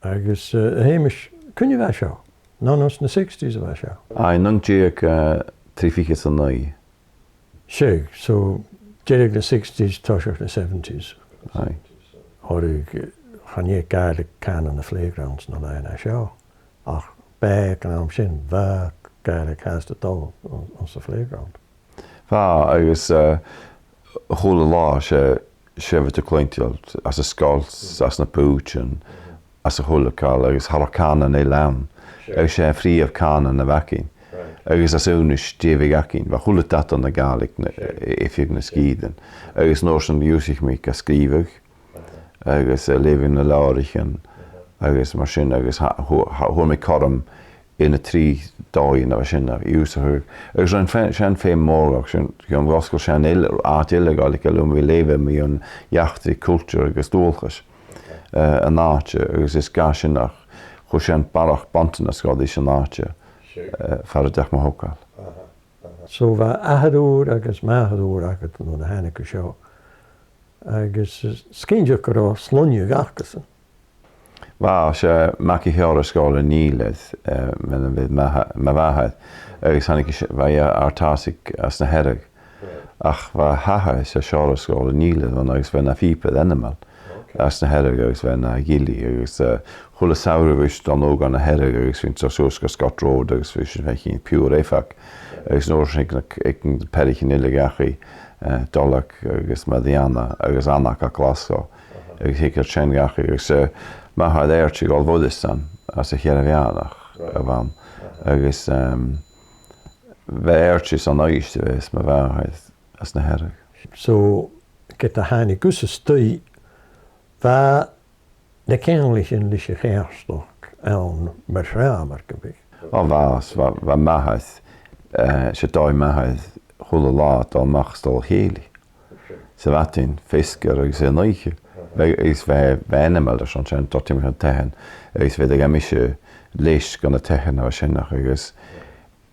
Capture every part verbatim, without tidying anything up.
Agus, eh, a Sheumais, cuin a bha seo? An ann anns na sixties a bha seo? Aye, naoi deug, eh, trì fichead 's a naoi. Seadh, so deireadh na sixties, toiseach na seventies. Aye. Chuireadh, eh, chan e Gàidhlig cànan na playgrounds no leithid an seo. Ach b' e gun àm sin, bha Gàidhlig fhathast a' dol anns a' phlayground. Bha, agus, eh, a h-uile là, 's e, 's e bhiodh tu a' cluinntinn anns an sgoil, anns na pùiten, anns a h-uile càil, agus cha robh cànan eile ann. Agus 's e a' phrìomh chànan a bh' againn. Agus às aonais dè bhiodh againn, bha a h-uile dad ann an Gàidhlig na, air feadh nan sgìrean. Agus an uair sin dh'ionnsaich mi ga sgrìobhadh, agus, eh, leugh na leabhraichean, agus mar sin, agus tha-, thu-, tha-, fhuair mi cothrom air na trì dòighean a bha sin a ionnsachadh. Agus rinn fe-, sin feum mòr, agus sin, chionn dh'fhosgail sin eile, àite eile Gàidhlig a bha leam a bhith a' leughadh mu dheidhinn eachdraidh, cultar agus dualchas, eh, an àite, agus air sgàth sin, chuir sin barrachd buntanas dhomh ris an àite, eh, far an deach mo thogail. So bha athair ùr agus màthair ùr agad nuair a thàinig thu seo. Agus is cinnteach gun robh sloinneadh acasan. Bha, 's e mac a' Sheòrais Dhòmhnaill Nìll, eh, mar a bha mo mha-, mo mhàthair, agus thàinig i, bha i à Artàsaig às na Hearadh. Ach bha a h-athair, 's e Seòras Dhòmhnaill Nìll a bh' ann, agus bha e na phìobair ainmeil às na Hearadh agus bha e na ghilidh, agus, eh, a h-uile samhradh bha sinn a' dol a-null gu na Hearadh agus bhithinn a' dol suas gu Scott Road agus bha sinn a' faicinn Pure Eifeac. Agus an uair sin aig na, aig na peathraichean uile dhachaigh, eh, Dolag agus Maireanna agus Anna à Glaschu. Agus thigeadh iad sin dhachaigh agus, eh, mo mhàthair Eairdsidh Dhòmhnaill Mhoireasdan às a' Cheathramheanach a bh' ann. Agus, ehm, bha Eairdsidh son Uibhist a bha mo mhàthair às na Hearadh. So, ged a thàinig thusa a-staigh, bha na ceanglaichean leis a' Cheàrnag ann mar-thà, mar gum biodh. O, bha, bha, bha m' athair, eh, 's e dòigh m' athar a h-uile là a' dol a-mach 's a' dol a chèilidh. Sa mhadainn, feasgar agus an oidhche. Bha, agus bha, bha e ainmeil airson sin, dol timcheall nan taighean, agus bhiodh e agus mise leis gu na taighean a bha sin, agus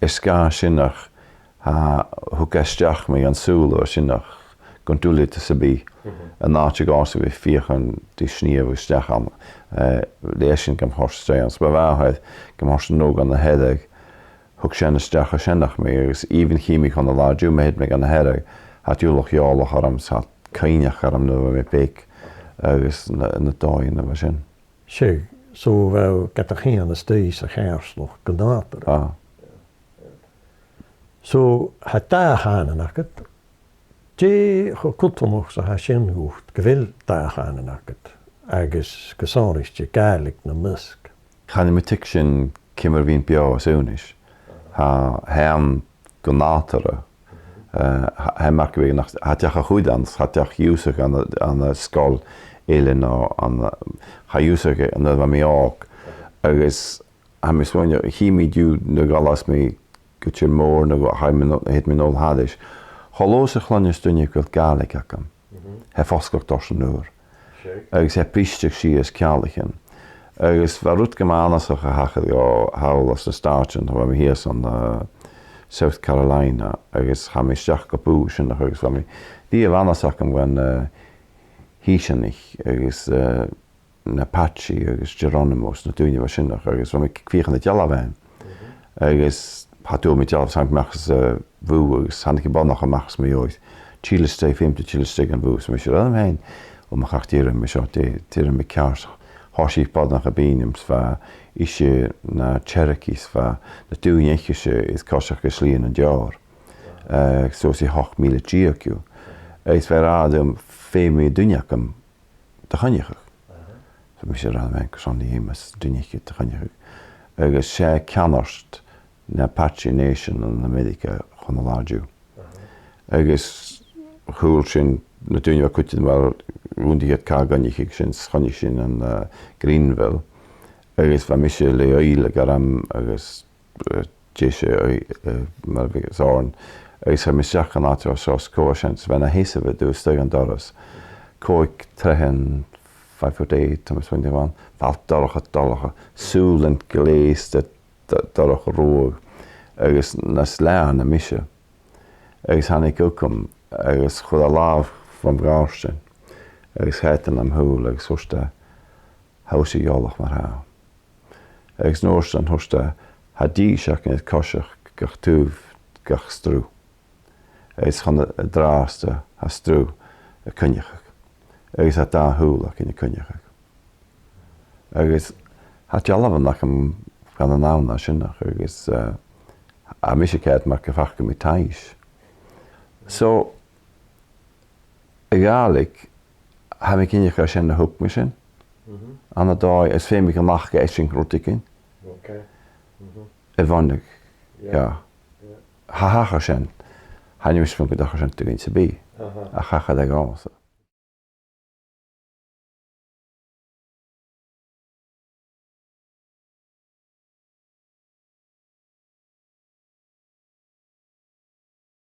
air sgàth sin, tha, thug e a-steach mi an sùil a bha sin gun duilgheadas sam bith, an àite a ghabhas a bhith a' feuchainn ri snìomh a-steach ann, eh, leis sin gam thoirt a-steach. Is bha m' athair gam thoirt a-null gu na Hearadh, thug sin a-steach an sin mi, agus even chì mi chun an latha an-diugh, ma thèid mi gu na Hearadh, tha dualchas eòlach orm, 's tha cuimhneachadh orm nuair a bha mi beag, agus na, na dòighean a bha sin. Seadh, so bha thu gad choinneamh a-staigh sa Cheàrnag gu nàdarra. Ah. So, tha dà chànan agad. Dè cho cudromach 's a tha sin dhut gu bheil dà chànan agad, agus gu sònraichte Gàidhlig nam measg? Chan eil mi a' tuigsinn ciamar a bhithinn beò às aonais. Tha, tha e ann gu nàdarra. Eh, tha, tha e mar gum biodh nach, tha e a' dol a chur ann, tha e a' dol a dh'ionnsachadh ann an, ann an sgoil eile no ann an, tha e a' dol a dh'ionnsachadh nuair a bha mi òg. Agus tha mi a' smaoineachadh, chì mi an-diugh nuair a dh'fhalbhas mi gu tìr-mòr no gu, thèid mi a-null, thèid mi a-null thairis. Cho luath 's a chluinneas duine gu bheil Gàidhlig agam, tha e fosgailte airson an uair. Agus tha e a' briseadh sìos ceanglaichean. Agus bha rud gu math annasach a thachair dhomh thall anns na Stàitean, bha mi shìos ann an, eh, South Carolina, agus chaidh mi a-steach gu bùth sin, agus bha mi, bha annasach agam dhan, eh, Shìosanach, agus, eh, na Apache agus Geronimo 's na daoine a bha sin, agus bha mi a' feuchainn na dealbhan. Agus cha d' fhuair mi dealbh, 's thàinig mi a-mach às a' bhùth, agus thàinig am boireannach a-mach às mo dhèidh. Till a-steach, feumaidh tu till a-steach dhan bhùth. 'S thuirt mise, "Uill, a Sheumais, uill, ma chì thu rium," thuirt ise, "dè, dè rinn mi ceàrr?" Thòisich boireannach a' bruidhinn rium, 's bha ise na Cherokee, 's bha na daoine aice-se air coiseachd air Slighe nan Deòir. Eh, suas ri ochd mìle deug dhiubh. Agus bha i ag ràdh rium, feumaidh duine agam do choinneachadh. So mise ag ràdh, "Uill, carson a dh'fheumas duine aice do choinneachadh?" Agus 's e ceannard na Apache Nation ann an Ameireaga chun an latha an-diugh. Agus chuala sinn na daoine a bha a' cuideachadh, mar, dh'undaich iad càit an do choinnich sinn, 's choinnich sinn ann an, eh, Greenville. Agus bha mise le Oidhche Ghoireach agus, eh, deise, eh, eh, mar a bhitheas oirnn. Agus chaidh mi a-steach dhan àite seo, 's cò bha sin, 's bha e na sheasamh a' dol a-staigh dhan doras. Còig troighean, five foot eight, tha mi a' smaoineachadh, bha e dorcha, dorcha, sùilean gleusta, do-, dorcha ruadh, agus nas leatha na mise. Agus thàinig e thugam, agus chuir e a làmh fom ghàirdean, agus sheall e nam shùil, agus thuirt e, tha thusa eòlach mar-thà. Agus an uair sin thuirt e, tha dithis againn a' coiseachd gach taobh, gach sruth. Agus chun an an-dràsta tha sruth a' coinneachadh. Agus tha dà shùil againn a' coinneachadh. Agus tha dealbhan agam dhen an àm a tha sin, ach agus, eh, tha mise ceart mar gum faca mi taibhse. So, a' Ghàidhlig, tha mi cinnteach gur e sin a thog mi sin. Mhm. Ann an dòigh, is feumaidh gun fhaca esan rudeigin. Okay. Mhm. A bhuineadh. Yeah. Yeah. Yeah. Tha, thachair sin. Chan eil mise a' faireachdainn gun do thachair sin do dhuine sam bith. Aha. Ach thachair e dhòmhsa.